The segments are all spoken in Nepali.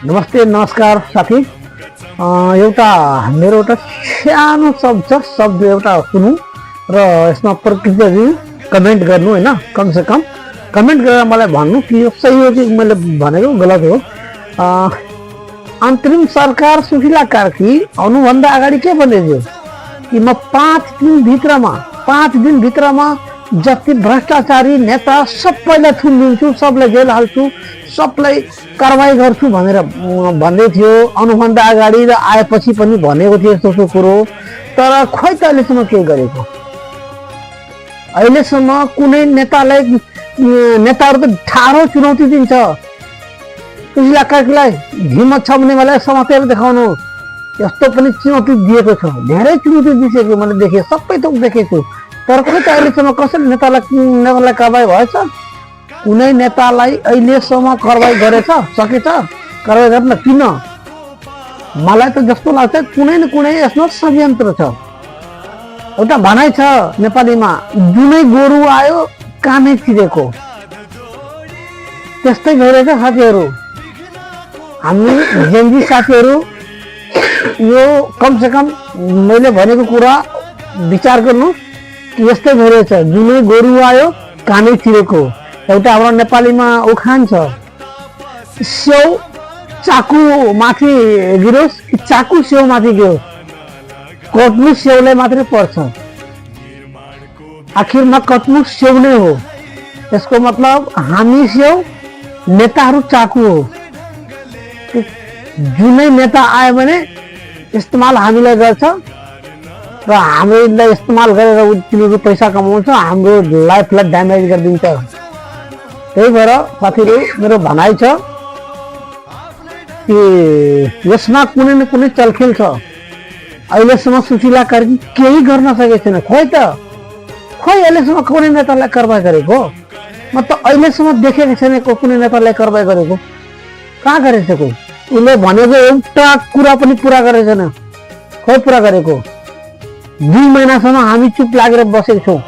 नमस्ते नमस्कार साथी। एउटा मेरो एउटा सानो शब्द एउटा सुनौँ र यसमा प्रकृति कमेन्ट गर्नु होइन, कमसे कम कमेन्ट गरेर मलाई भन्नु कि यो सही हो कि मैले भनेको गलत हो। अन्तरिम सरकार सुशीला कार्की आउनुभन्दा अगाडि के भन्दै थियो कि म 5 दिन भित्रमा जति भ्रष्टाचारी नेता सबैलाई थुनिदिन्छु, सबलाई जेल हाल्छु, सबलाई कारवाही गर्छु भनेर भन्दै थियो आउनुभन्दा अगाडि, र आएपछि पनि भनेको थियो यस्तो कुरो। तर खोइ त अहिलेसम्म के गरेको। अहिलेसम्म कुनै नेताहरू त ठाडो चुनौती दिन्छ। सुशीला कार्कीलाई हिम्मत छ भने मलाई समातेर देखाउनु, यस्तो पनि चुनौती दिएको छ, धेरै चुनौती दिइसक्यो, मैले देखेँ, सबै थोक देखेको। तर खोइ त अहिलेसम्म कसैले नेतालाई कारवाही भएछ? कुनै नेतालाई अहिलेसम्म कारवाही गरेछ, सकेछ कारवाही गर्न? किन? मलाई त जस्तो लाग्छ कुनै न कुनै यसमा षड्यन्त्र छ। एउटा भनाइ छ नेपालीमा, जुनै गोरु आयो कानै चिरेको, त्यस्तै भइरहेछ साथीहरू। हामी जेनजी साथीहरू यो कमसे कम मैले भनेको कुरा विचार गर्नु कि यस्तै भइरहेछ, जुनै गोरु आयो कानै चिरेको। एउटा हाम्रो नेपालीमा उखान छ, स्याउ चाकु माथि गिरोस् कि चाकु स्याउ माथि गिरोस्, कट्नु स्याउलाई मात्रै पर्छ। आखिरमा कट्नु स्याउ नै हो। यसको मतलब हामी स्याउ, नेताहरू चाकु हो। जुनै नेता आयो भने इस्तेमाल हामीलाई गर्छ र हामीलाई इस्तेमाल गरेर तिनीहरू पैसा कमाउँछ, हाम्रो लाइफलाई ड्यामेज गरिदिन्छ। त्यही भएर साथीहरू मेरो भनाइ छ कि यसमा कुनै न कुनै चलखेल छ। अहिलेसम्म सुशीला कार्की केही गर्न सकेको छैन। खोइ अहिलेसम्म कुनै नेतालाई कारवाही गरेको? म त अहिलेसम्म देखेको छैन कुनै नेतालाई कारवाही गरेको। कहाँ गरेछ कोही? उसले भनेको एउटा कुरा पनि पुरा गरेको छैन। खोइ पुरा गरेको? 2 महिनासम्म हामी चुप लागेर बसेको छौँ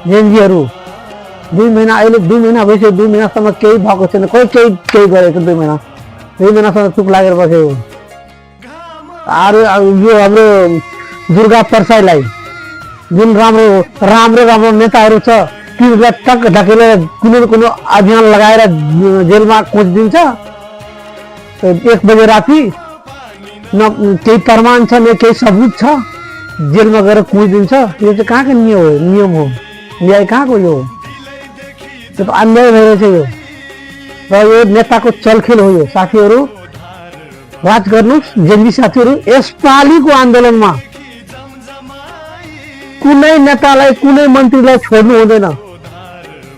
जेनजीहरू। 2 महिना, अहिले 2 महिना भइसक्यो, 2 महिनासम्म केही भएको छैन। खोइ केही गरेको? 2 महिनासम्म चुप लागेर बसेको। अरू यो हाम्रो दुर्गा प्रसाईलाई, जुन राम्रो नेताहरू छ, तिनीहरूलाई टक्क ढकेलेर कुनै न कुनै अभियान लगाएर जेलमा कोचिदिन्छ। 1 बजे राति न केही प्रमाण छ न केही सबुत छ, जेलमा गएर कुदिदिन्छ। यो चाहिँ कहाँको नियम हो? न्याय कहाँको यो हो? त्यो त अन्याय भइरहेछ यो, र यो नेताको चलखेल हो यो। साथीहरू राज गर्नुहोस् जेनजी साथीहरू। यसपालिको आन्दोलनमा कुनै नेतालाई, कुनै मन्त्रीलाई छोड्नु हुँदैन।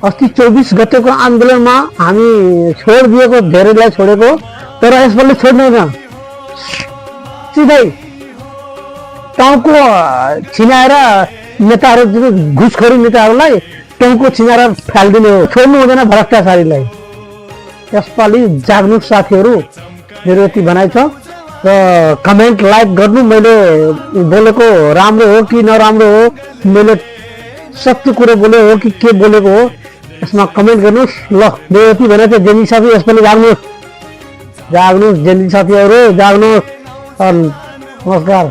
अस्ति 24 गतेको आन्दोलनमा हामी छोडिदिएको, धेरैलाई छोडेको, तर यसपालि छोड्नु हुँदैन। सिधै टाउको छिनाएर नेताहरू, घुसखोरी नेताहरूलाई टाउको छिनाएर फालिदिने हो। छोड्नु हुँदैन भ्रष्टाचारीलाई। यसपालि जाग्नु साथीहरू, मेरो यति भनाइ छ। र कमेन्ट लाइक गर्नु। मैले बोलेको राम्रो हो कि नराम्रो हो, मैले सत्य कुरो बोलेको हो कि के बोलेको हो, यसमा कमेन्ट गर्नुहोस्। ल, मेरो यति भनाइ छ जेनजी साथी। यसपालि जाग्नुहोस् जेनजी साथीहरू, जाग्नुहोस्। नमस्कार।